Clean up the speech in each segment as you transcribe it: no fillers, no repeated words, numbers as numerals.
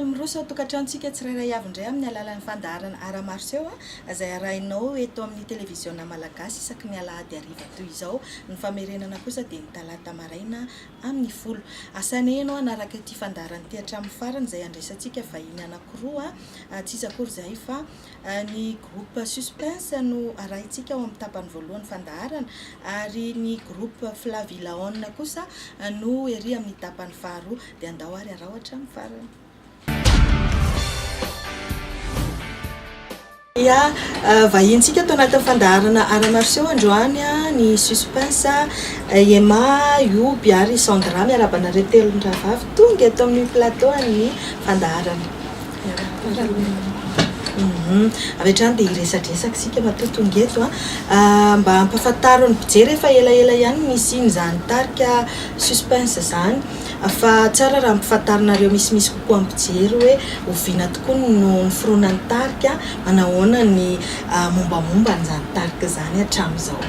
Faly miroso ao tokantranontsika tsirairay avy indray amin'ny alalan'ny fandaharana Ara-maroseho izay arahinao eto amin'ny televiziona malagasy isaky ny alahady hariva toy izao. Ny famerenana kosa dia ny talata maraina amin'ny folo. Asainay ianao hanaraka ity fandaharana ity hatramin'ny farany izay handraisantsika vahiny anankiroa, tsy iza akory izay fa Ny groupe Suspense no arahintsika ao amin'ny tapany voalohan'ny fandaharana ary ny groupe Flavie Laon kosa no ery amin'ny tapany faharoa. Dia andao ary araho hatramin'ny farany. Ia, vahinintsika ato anatin'ny fandaharana Ara-Marseho androany ny Suspense, Emma, Yoby ary Sandra. Miarahaba anareo telo mirahavavy tonga eto amin'ny plateau an'ny fandaharana. Avy hatrany dia hiresadresaka isika matoa tonga eto an. Mba hampafantaro ny mpijery efa elaela ihany no nisian'izany tarika Suspense izany fa tsara raha ampifantarinareo misimisy kokoa amin'ny mpijery hoe oviana tokoa no niforonan'ny tarika, manahoana ny mombamomba an'izany tarika izany hatramin'izao.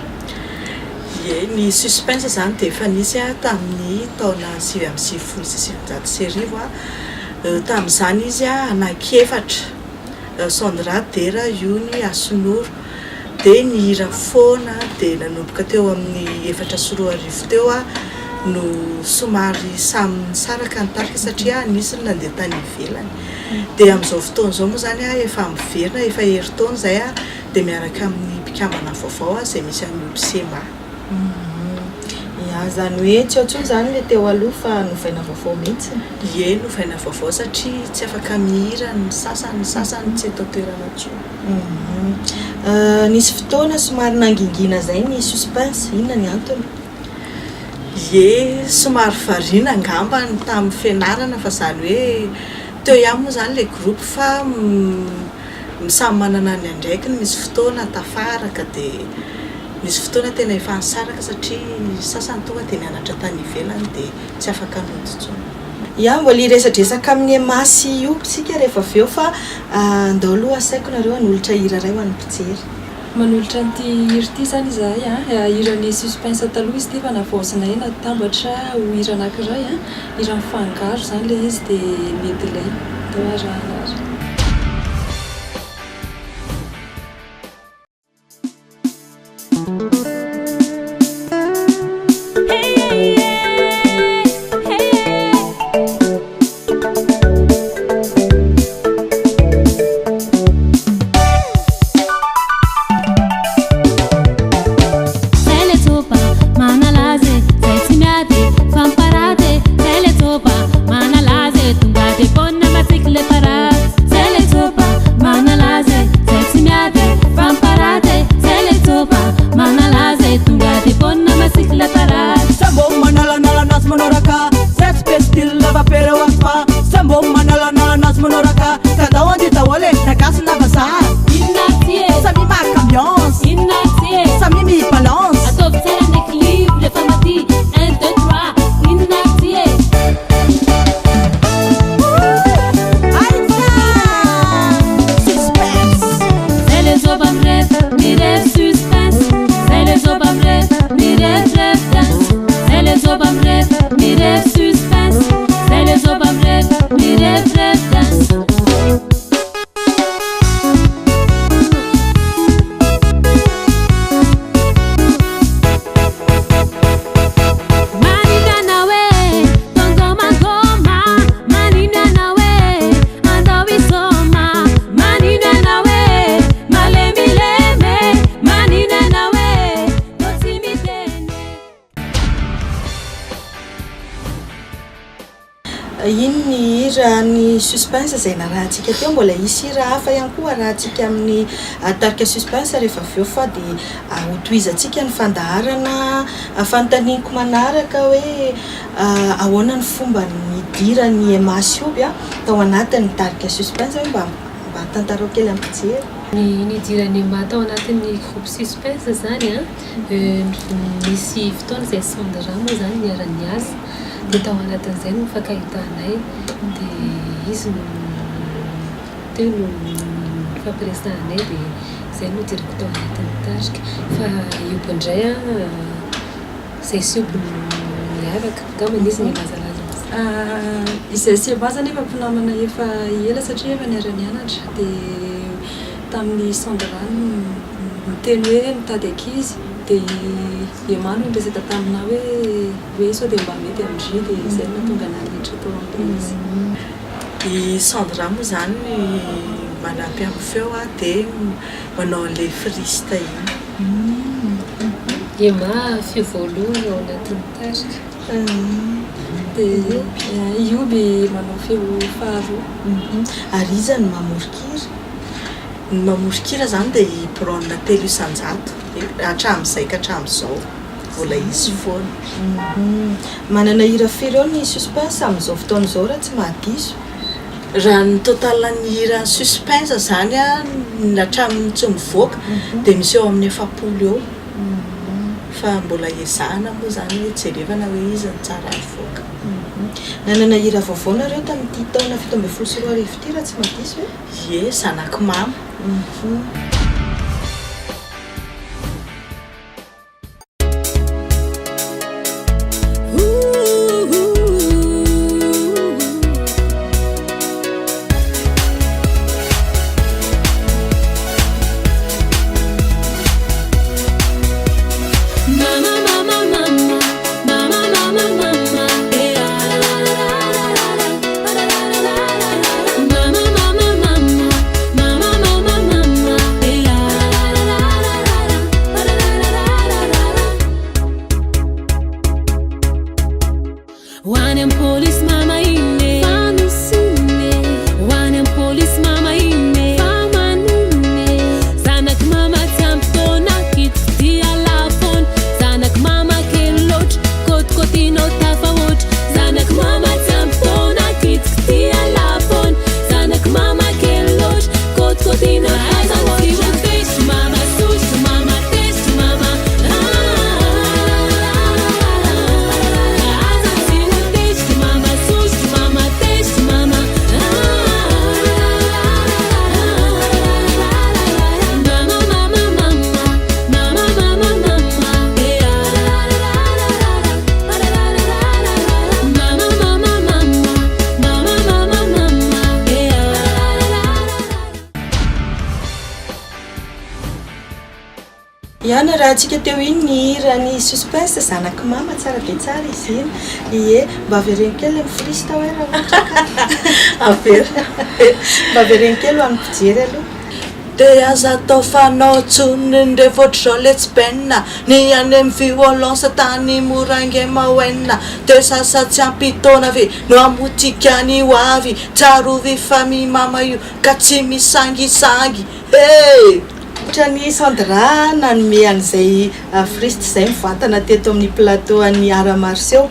Ie, ny Suspense izany dia efa nisy tamin'ny taona 1999. Tamin'izany izy anankiefatra, Sandra, Dera, Yony, Hasinoro. Dia nihira foana dia nanomboka teo amin'ny 2004 teo no somary samy nisaraka ny tarika satria nisy ny nandeha tany ivelany. Dia amin'izao fotoana izao moa izany efa miverina, efa herintaona izay dia miaraka amin'ny mpikambana vaovao izay misy an'i Obsema. Ya, izany hoe tsy ao intsony izany ilay teo aloha fa novaina vaovao mihitsy? Ie, novaina vaovao satria tsy afaka mihira ny sasany, ny sasany tsy eto an-toerana intsony. Nisy fotoana somary nangingina izay ny suspense, inona ny antony? Ie, somary variana angamba ny tamin'ny fianarana fa izany hoe teo ihany moa izany ilay groupe fa samy manana ny andraikiny, misy fotoana tafaraka dia. Nisy fotoana tena efa nisaraka satria ny sasany tonga dia nianatra tany ivelany dia tsy afaka nody intsony. Ya, mbola hiresadresaka amin'i Emma sy Youpy isika rehefa avy eo fa ndao aloha asaiko nareo hanolotra hira iray ho an'ny mpijery. Manolotra an'ity hira ity izany izahay an, hiran'ny Suspense taloha izy ity fa navaozinay natambatra ho hira anankiray an, hira mifangaro izany ilay izy dia medley, ndao arahana ary. Iny ny hiran'ny Suspense izay narahantsika teo. Mbola hisy hira hafa ihany koa harahantsika amin'ny tarika Suspense rehefa avy eo fa dia hotohizantsika ny fandaharana. Fanontaniako manaraka hoe ahoana ny fomba nidiran'i Emma sy Hoby tao anatin'ny tarika Suspense hoe mba mba tantarao kely amin'ny mpijery. Ny nidiran'i Emma tao anatin'ny groupe Suspense izany an, nisy fotoana izay Sandra moa izany niara-niasa dia tao anatin'izay no nifankahitanay dia izy no teo no nifampiresahanay dia izay no nidirako tao anatin'ny tarika fa i Hoby indray an, izay sy Hoby no niaraka, angamba izy no hilazalaza an'izay. Izahay sy Emma izany efa mpinamana efa ela satria efa niara-nianatra dia tamin'i Sandra no niteny hoe mitady ankizy dia i Emma no niresaka taminà hoe hoe sao dia mba mety amin-dry dia izay no nahatonga anà niditra tao amin'ilay izy. I Sandra moa izany manampy amin'ny feo dia manao an'ilay friste iny. Emma feo voalohany ao anatin'ny tarika. Dia i Oby manao feo faharoa. Ary iza no mamoron-kira? Ny mamoron-kira izany dia i Brown 103, hatramin'izay ka hatramin'izao mbola izy foana. Manana hira firy eo ny Suspense amin'izao fotoana izao raha tsy mahadiso? Raha ny total ny hiran'ny Suspense izany hatramin'ny tsy mivoaka dia misy eo amin'ny 40 eo. Fa mbola ezahana moa izany hoe jerevana hoe iza no tsara avoaka. Nanana hira vaovao nareo tamin'ity taona 2017 ity raha tsy mahadiso e? Ie, zanak'i mama. Ihany arahantsika teo iny ny hiran'ny Suspense zanak'i mama tsara dia tsara izy iny. Ie, mba avereno kely ilay mifrista hoe raha ohatra ka. Averina. Mba avereno kely ho an'ny mpijery aloha. Dia aza atao fanao tsony ny revy ohatr'izao letsy Ben a! Ny any amin'ny violence tany Moraingy Maoen Dia sasa tsy ampy taona ve no hamotika ny ho avy Tsarovy fa mimama io ka tsy misangisangy Hey! Ohatran'i Sandra nanome an'izay frist izay mivantana teto amin'ny plateau an'ny Art Martiaux.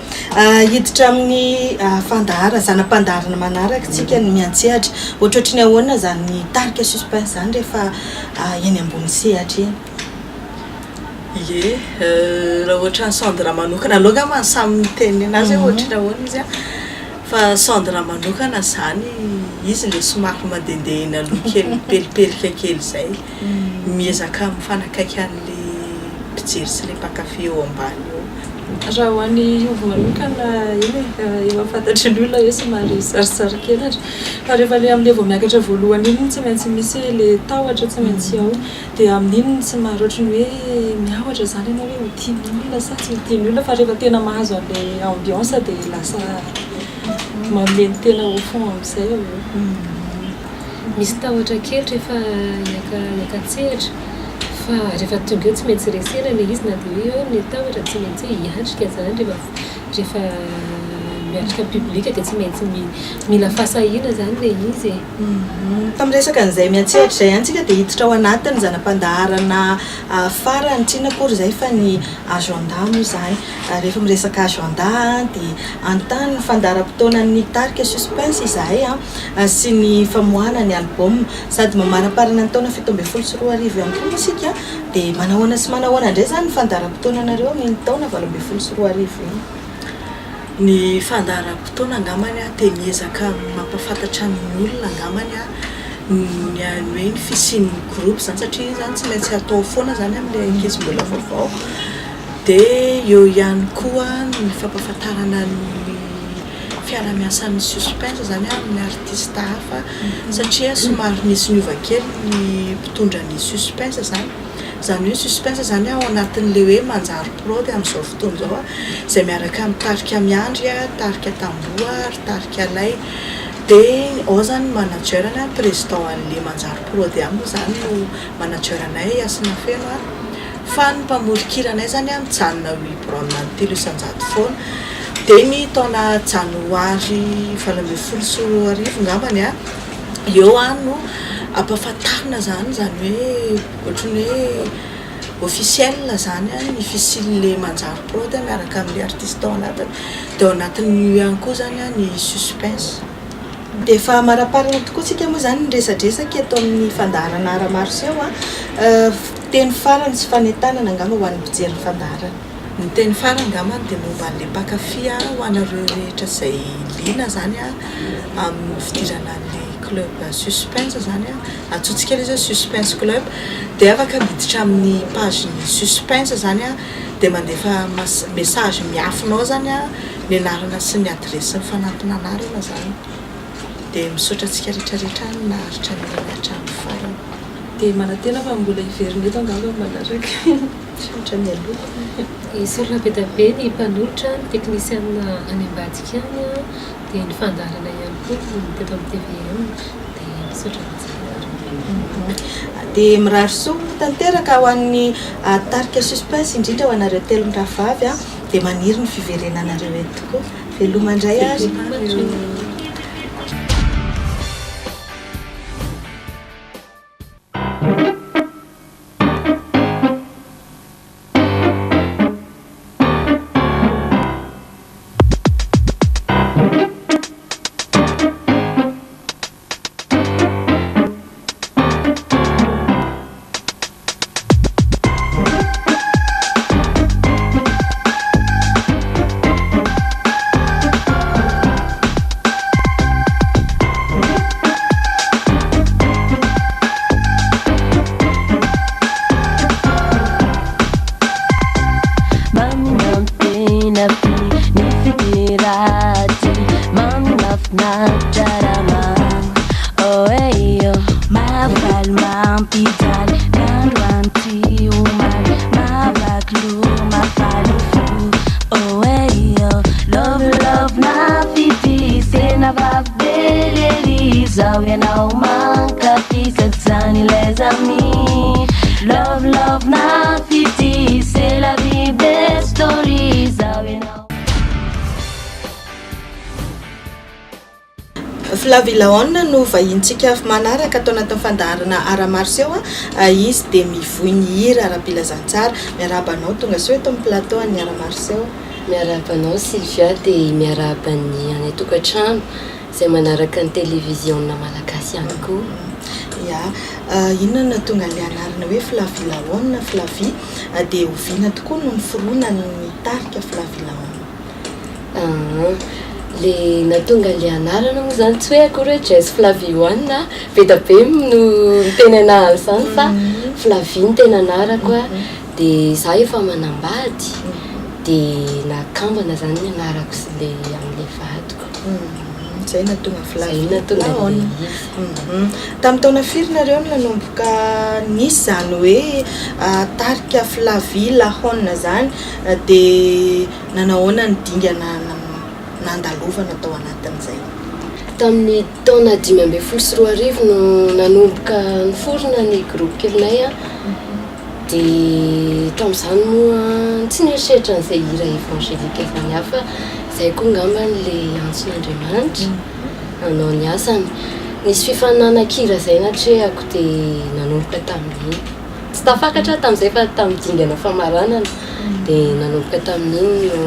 Hiditra amin'ny fandaharana, zana-pandaharana manaraka isika ny miantsehatra. Ohatrohatry ny ahoana izany tarika Suspense izany rehefa eny ambony sehatra eny? Ie, raha ohatran'i Sandra manokana, aleo angamba samy miteny ny an'azy hoe ohatry ny ahoana izy an, fa Sandra manokana izany izy ilay somary mandehandeha eny aloha kely mipelipelika kely izay, miezaka mifanakaiky an'ilay mpijery sy ilay mpankafy eo ambany eo. Raha ho an'i Ovy manokana, eny e, efa fantatry ny olona hoe somary sarotsarokenatra. Fa rehefa ilay amin'ilay vao miakatra voalohany iny tsy maintsy misy ilay tahotra tsy maintsy ao. Dia amin'iny no somary ohatry ny hoe miahotra izany ianao hoe ho tian'ny olona sa tsy ho tian'ny olona. Fa rehefa tena mahazo an'ilay ambiance dia lasa manome ny tena au fond amin'izay avy eo. Misy tahotra kely rehefa hiaka-tsehatra fa rehefa tonga eo tsy maintsy resena ilay izy na dia hoe eo ny tahotra tsy maintsy hoe hiatrika izany rehefa rehefa miatrika public dia tsy maintsy mila fahasahiana izany ilay izy e. Fa miresaka an'izay miantsehatra izay ihany tsika dia hiditra ao anatin'ny zana-pandaharana farany, tsy inona akory izay fa ny agenda moa izany. Rehefa miresaka agenda dia hanontany ny fandaharam-potoanan'ny tarika Suspense izahay sy ny famoahana ny album. Sady mamaraparana ny taona 2017 ihany koa moa isika dia manahoana sy manahoana indray izany ny fandaharam-potoananareo amin'iny taona 2018 iny? Ny fandaharam-potoana angambany dia miezaka mampahafantatra ny olona angambany ny hoe ny fisian'ny groupe izany satria iny izany tsy maintsy atao foana izany amin'ilay ankizy mbola vaovao. Dia eo ihany koa ny fampahafantarana ny. fiarahamiasan'ny Suspense izany amin'ny artista hafa satria somary nisy niova kely ny mpitondra ny Suspense izany. Izany hoe ny Suspense izany ao anatin'ilay hoe Manjary Prod amin'izao fotoana izao izay miaraka amin'ny tarika Miandry, tarika Tamboho ary tarika Lay. Dia ao izany ny manager-ny, président an'ilay Manjary Prod ihany moa izany no manager anay Hasina Feno a. Fa ny mpamoron-kira anay izany a mijanona ho i Brown 3% foana. Dia ny taona janoary 2018 ngambany a, eo a no ampahafantarina izany, izany hoe ohatran'ny hoe officiel izany a ny fisian'ilay Manjary Prod miaraka amin'ilay artiste ao anatiny. Dia ao anatin'io ihany koa izany a ny suspense. Dia efa amaraparana tokoa tsika moa izany ny resadresaka eto amin'ny fandaharana Ara-maroseho a. Teny farany sy fanentanana angamba ho an'ny mpijery ny fandaharana. Ny teny farany angambany dia momba an'ilay mpankafy ho anareo rehetra izay liana izany amin'ny fidirana an'ilay club suspense izany, antsointsika ilay izy hoe suspense club, dia afaka miditra amin'ny page-n'ny suspense izany dia mandefa message miafina ao izany ny anarana sy ny adiresy sy ny fanampin'anarana izany. Dia misaotra antsika rehetra rehetra naharitra nihaino hatramin'ny farany. Dia manantena fa mbola hiverina eto angamba ny manaraka. Misaotra mialoha. Isaorana be dia be ny mpanolotra, ny teknisianina any ambadika any, dia ny fandaharana ihany koa ny teto amin'ny tvm. Dia misaotra betsaka anareo. Dia mirary soa tanteraka ho an'ny tarika Suspense, indrindra ho anareo telo mirahavavy. Dia maniry ny fiverenanareo eto tokoa. Veloma indray ary. Flavie Laon no vahinintsika manaraka ato anatin'ny fandaharana Ara-maroseho. Izy dia mivoy ny hira ara-pilazantsara. Miarahaba anao tonga soa eto amin'ny plateau an'ny Ara-maroseho. Miarahaba anao Sylvia dia miarahaba ny any an-tokantrano izay manaraka ny televiziona malagasy ihany koa. Ya, inona no nahatonga an'ilay anarana hoe Flavie Laon, Flavie, dia oviana tokoa no niforonan'ny tarika Flavie Laon? Aa, le nahatonga an'ilay anarana moa izany tsy hoe akory hoe Jess Flavie One a, be dia be no miteny anah an'izany fa Flavie no tena anarako a, dia izaho efa manambady dia nakambana izany ny anarako sy ilay amin'ilay vadiko. Izay no nahatonga Izay Flavie no nahatonga Laon. an'ilay izy. Tamin'ny taona firy nareo no nanomboka nisy izany hoe tarika Flavie Laon izany dia Nanahoana ny dingana nandalovana tao anatin'izay? Tamin'ny taona 2015 no nanomboka niforona ny groupe kelinay dia tamin'izany moa tsy nieritreritra an'izay hira évangélique izany aho fa izay koa angambany ilay antson'Andriamanitra hanao ny asany. Nisy fifaninanan-kira izay natrehako dia nanomboka tamin'iny. Tsy tafakatra aho tamin'izay fa tamin'ny dingana famaranana dia nanomboka tamin'iny no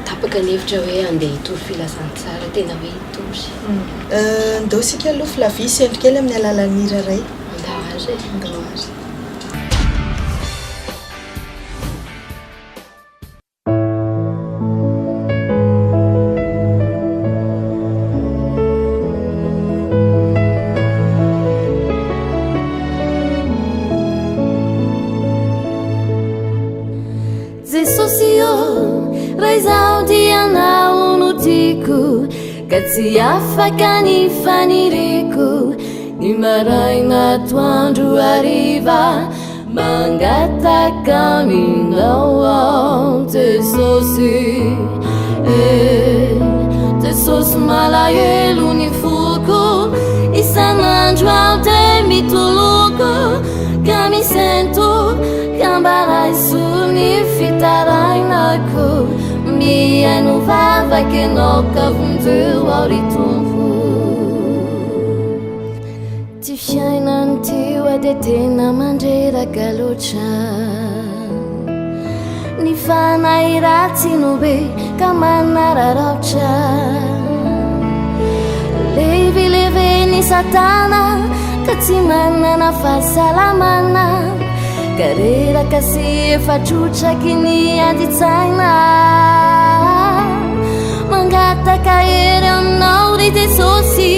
tapaka ny hevitra hoe handeha hitory filazantsara, tena hoe hitory. Ndao isika aloha Flavie hisento kely amin'ny alalan'ny hira iray. Ndao ary e. Ndao ary. Jesosy ô, raha izaho dia Anao no tiako. Ka tsy afaka ny faniriako Ny maraina atoandro hariva Mangataka aminao aho Jesosy eh, Jesosy malahelo ny foko Isan'andro aho dia mitoloko Ka misento ka mba raiso ny fitarainako Mihaino vavaka ianao ka vonjeo aho ry Tompo Ty fiainana ty oa dia tena mandreraka loatra Ny fanahy ratsy no be ka manararaotra Levileven'i satana ka tsy manana fahasalamana Ka reraka sy efa trotraky ny adin-tsaina Mangataka hery aminao ry Jesosy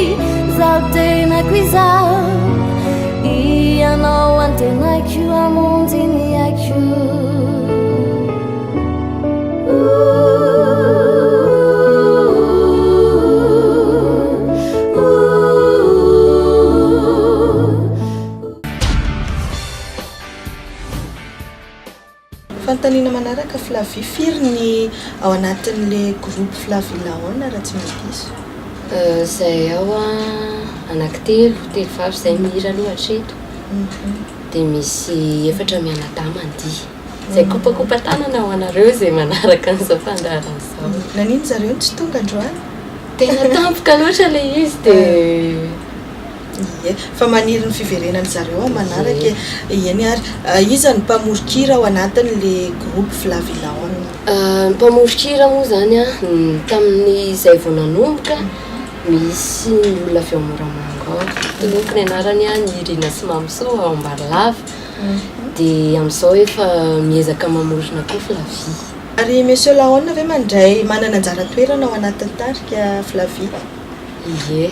Zaho tenako izaho Ianao antenaiko hamonjy ny aiko Fanontaniana manaraka Flavie, firy ny ao anatin'le groupe Flavie Laona raha tsy madiso? Izay ao anaky telo, telo vavy izay mihira aloha hatreto, dia misy efatra mianadahy mandihy. Izay kopakopa-tanana ho anareo izay manaraka an'izao fandaharana izao. Naninona zareo no tsy tonga androany? Tena tampoka loatra ilay izy dia. Ie, fa maniry ny fiverenan-dry zareo amin'ny manaraka e. Eny ary, iza no mpamoron-kira ao anatin'le groupe Flavilaon? Ny mpamoron-kira moa izany an, tamin'izay vao nanomboka, misy ny olona avy ao Moramanga ao, tononiko ny anarany an, Nirina sy Mamisoa ao Ambarilava, dia amin'izao efa miezaka mamorona koa Flavie. Ary Monsieur Laon ve mandray, manana anjara toerana ao anatin'ny tarika Flavie? Ie.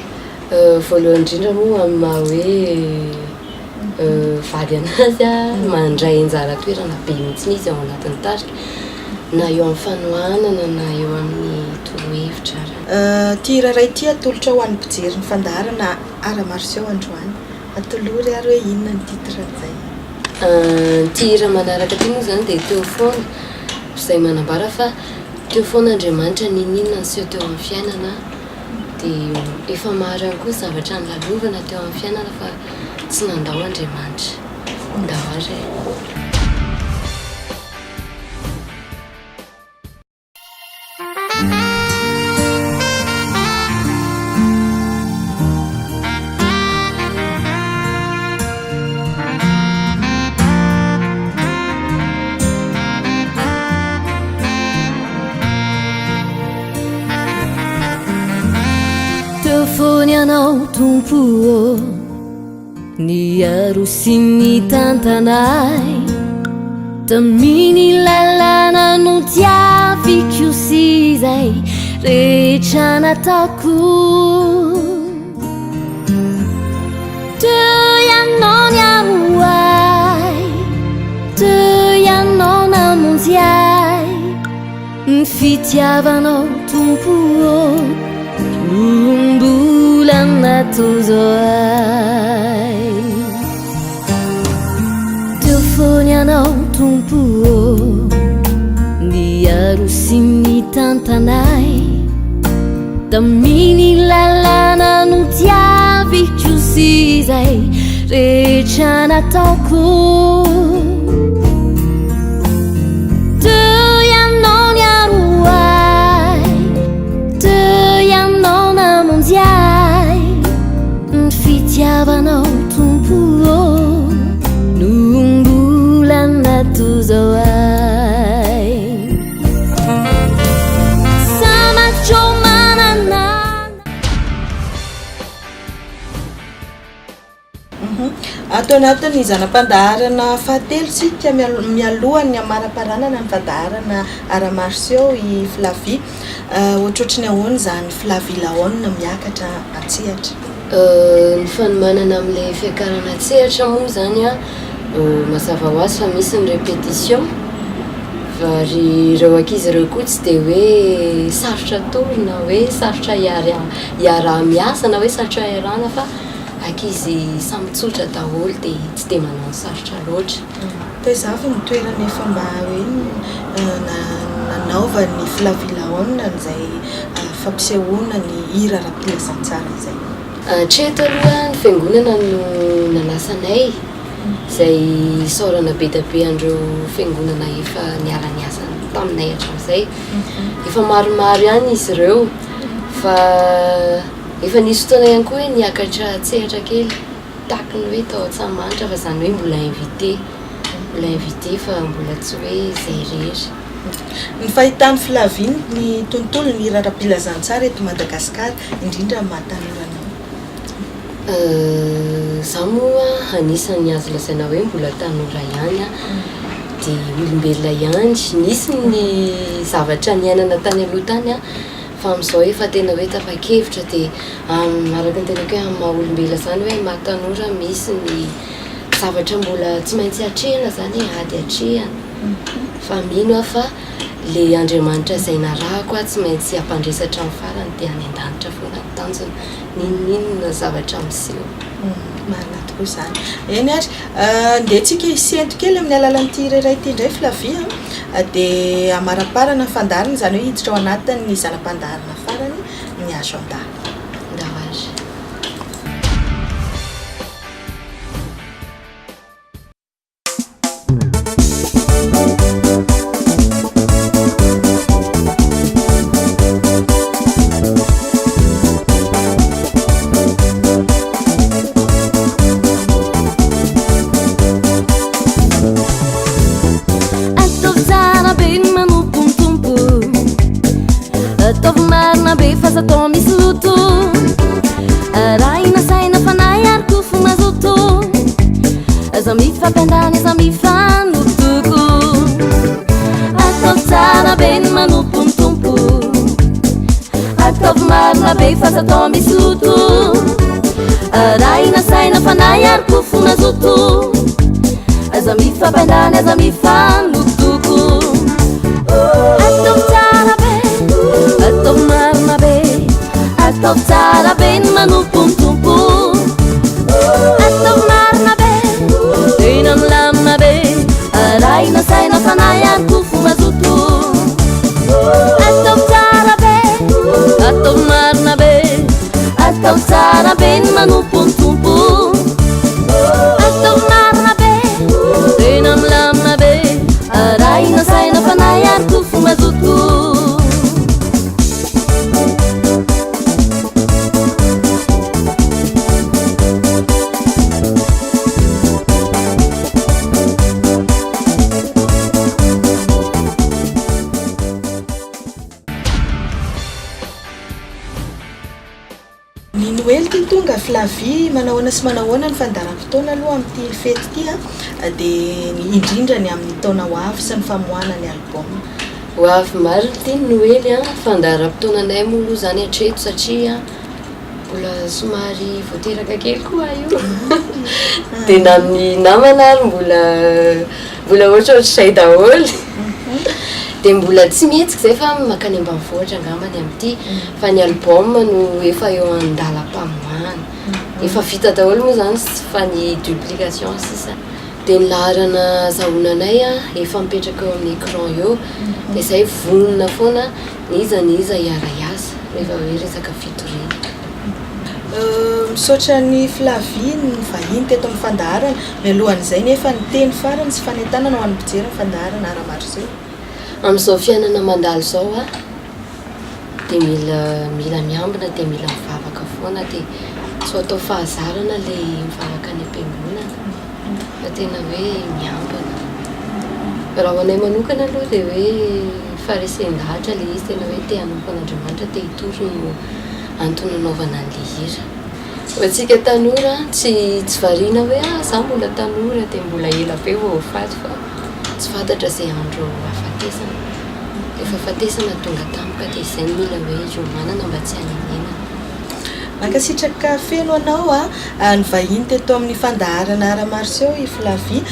Voalohany indrindra moa amin'ny maha hoe vady anazy mandray anjara toerana be mihitsy izy ao anatin'ny tarika na eo amin'ny fanohanana na eo amin'ny torohevitra ary. Ity hira iray ity atolotra ho an'ny mpijery ny fandaharana Ara-maroseho androany. Atolory ary hoe inona ny titre an'izay. Ity hira manaraka ity moa izany dia teo foana izay manambara fa teo foana Andriamanitra n'inon'inona niseho teo amin'ny fiainana. Dia efa maro ihany koa ny zavatra nolalovana teo amin'ny fiainana fa tsy nandao Andriamanitra. Ndao ary e. Teo foana ianao Tompo ô Niaro sy nitantana ahy Tamin'ny lalana notiaviko sy izay rehetra nataoko Teo ianao niaro ahy Teo ianao namonjy ahy Ny fitiavanao Tompo ô no mbola natozo ahy Teo foana ianao Tompo ô niaro sy nitantana ahy Tamin'ny lalana notiaviko sy izay rehetra nataoko Teo ianao niaro ahy Teo ianao namonjy ahy Ny fitiavanao Tompo ô No mbola natozo ahy Samatro manana Ato anatin'ny zana-pandaharana fahatelo isika mialohan'ny hamaraparanana ny fandaharana ara-maroseho i Flavie. Ohatrohatry ny ahoana izany Flavie Laona miakatra an-tsehatra? Ny fanomanana amin'ilay fiakarana an-tsehatra moa izany an, mazava ho azy fa misy ny répétition. Ary ireo ankizy ireo koa tsy dia hoe sarotra atoro na hoe sarotra hiaraha-miasa na hoe sarotra hiarahana fa ankizy samy tsotra daholo dia tsy dia manao ny sarotra loatra. Taiza avy ny toerana efa mba hoe nanaovan'ny Flavie Laona an'izay fampisehoana ny hira ara-pilazantsara izay? Hatreto aloha ny fiangonana no nanasa anay, izay isaorana be dia be an'ireo fiangonana efa niara-niasa taminay hatramin'izay. Efa maromaro ihany izy ireo fa efa nisy fotoana ihany koa hoe niakatra an-tsehatra kely tahaky ny hoe tao Antsahamanitra fa izany hoe mbola invité, mbola invité fa mbola tsy hoe izay irery. Ny fahitan'i Flavie ny tontolon'ny hira ara-pilazantsara eto Madagasikara, indrindra amin'ny maha tanora anao. Izaho moa anisan'ny azo lazaina hoe mbola tanora ihany aho, dia olombelona ihany. Nisy ny zavatra niainana tany aloha tany an, fa amin'izao efa tena hoe tapa-kevitra dia araka ny teneniko hoe amin'ny maha olombelona izany hoe maha tanora misy ny zavatra mbola tsy maintsy atrehina izany e, ady atrehina. Fa mino aho fa le Andriamanitra izay narahako aho tsy maintsy hampandresy hatramin'ny farany dia any an-danitra foana ny tanjona, n'inon'inona zavatra miseho. Marina tokoa izany. Eny ary, ndeha tsika hisento kely amin'ny alalan'ity hira iray ity indray Flavie a, dia hamaraparana ny fandaharana, izany hoe hiditra ao anatin'ny zana-pandaharana farany ny agenda. Ndao ary. Ataovy tsara be ny manompo ny Tompo Ataovy marina be fa aza atao misy loto Arahina saina fanahy ary koa fo mazoto Aza mifampiandany, aza mifanotoko Ataovy tsara be ny manompo ny Tompo Ataovy marina be fa aza atao misy loto Arahina saina fanahy ary koa fo mazoto Aza mifampiandany, aza mifanotoko Ataovy tsara be, ataovy marina be Ataovy tsara be ny manompo ny Tompo Ataovy marina be, tena milamina be Arahina saina fanahy ary koa fo mazoto Ataovy tsara be, ataovy marina be Ataovy tsara be ny manompo ny Tompo Ataovy marina be, tena milamina be Arahina saina fanahy ary koa fo mazoto Ny Noely ity tonga, Flavie, manahoana sy manahoana ny fandaharam-potoana aloha amin'ity fety ity a, dia ny indrindra ny amin'ny taona ho avy sy ny famoahana ny album. Ho avy marina ity ny Noely a, fandaharam-potoananay moa aloha izany hatreto satria mbola somary vao teraka kely koa aho io dia na ny namana ary mbola mbola ohatrohatr'izay daholo dia mbola tsy mihetsika izay fa mankany ambanivohitra angambany amin'ity fa ny album no efa eo an-dalam-pamoahana, efa vita daholo moa izany fa ny duplication sisa. Dia ny laharana azahoana anay efa mipetraka eo amin'ny écran eo, dia izay vonona foana n'iza n'iza hiara-hiasa rehefa hoe resaka fitoriana. Misaotra an'i Flavie ny vahiny teto amin'ny fandaharana. Mialohan'izay nefa ny teny farany sy fanentanana ho an'ny mpijery ny fandaharana Ara-maroseho. Amin'izao fiainana mandalo izao aho dia mila mila miambina dia mila mivavaka foana dia tsy ho atao fahazarana ilay mivavaka any am-piangonana fa tena hoe miambina. Raha ho anay manokana aloha dia hoe faharesen-dahatra ilay izy, tena hoe te hanompo an'Andriamanitra, te hitory no antony nanaovana an'ilay hira. Ho antsika tanora tsy tsy variana hoe ah za mbola tanora dia mbola ela be vao ho faty fa tsy fantatra izay andro hahafatesana. Ilay fahafatesana tonga tampoka dia izay no mila hoe hiomanana mba tsy hanenenana. Mankasitraka feno anao a, nivahiny teto amin'ny fandaharana Ara-maroseho i Flavie,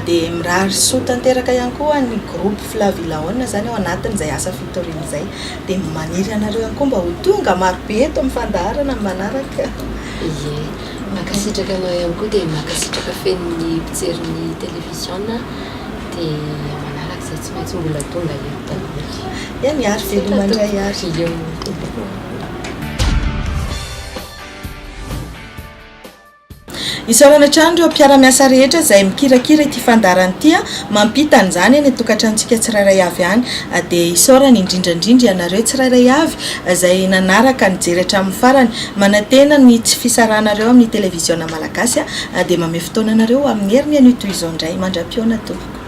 dia mirary soa tanteraka ihany koa ny groupe Flavie Laona izany ao anatin'izay asa fitoriana izay. Dia maniry anareo ihany koa mba ho tonga marobe eto amin'ny fandaharana amin'ny manaraka. Ie, mankasitraka anao ihany koa dia mankasitraka feno ny mpijery ny televiziona dia amin'ny manaraka izay tsy maintsy mbola tonga eto daholo. Eny ary, veloma indray ary. Veloma. Isaorana hatrany ireo mpiara-miasa rehetra izay mikirakira ity fandaharana ity, mampita an'izany any an-tokantranontsika tsirairay avy any. Dia isaorana indrindra indrindra ianareo tsirairay avy izay nanaraka nijery hatramin'ny farany. Manantena ny tsy fisarahanareo amin'ny televiziona malagasy dia mamehy fotoana anareo amin'ny heriny anio toy izao indray. Mandra-pihaona tompoko.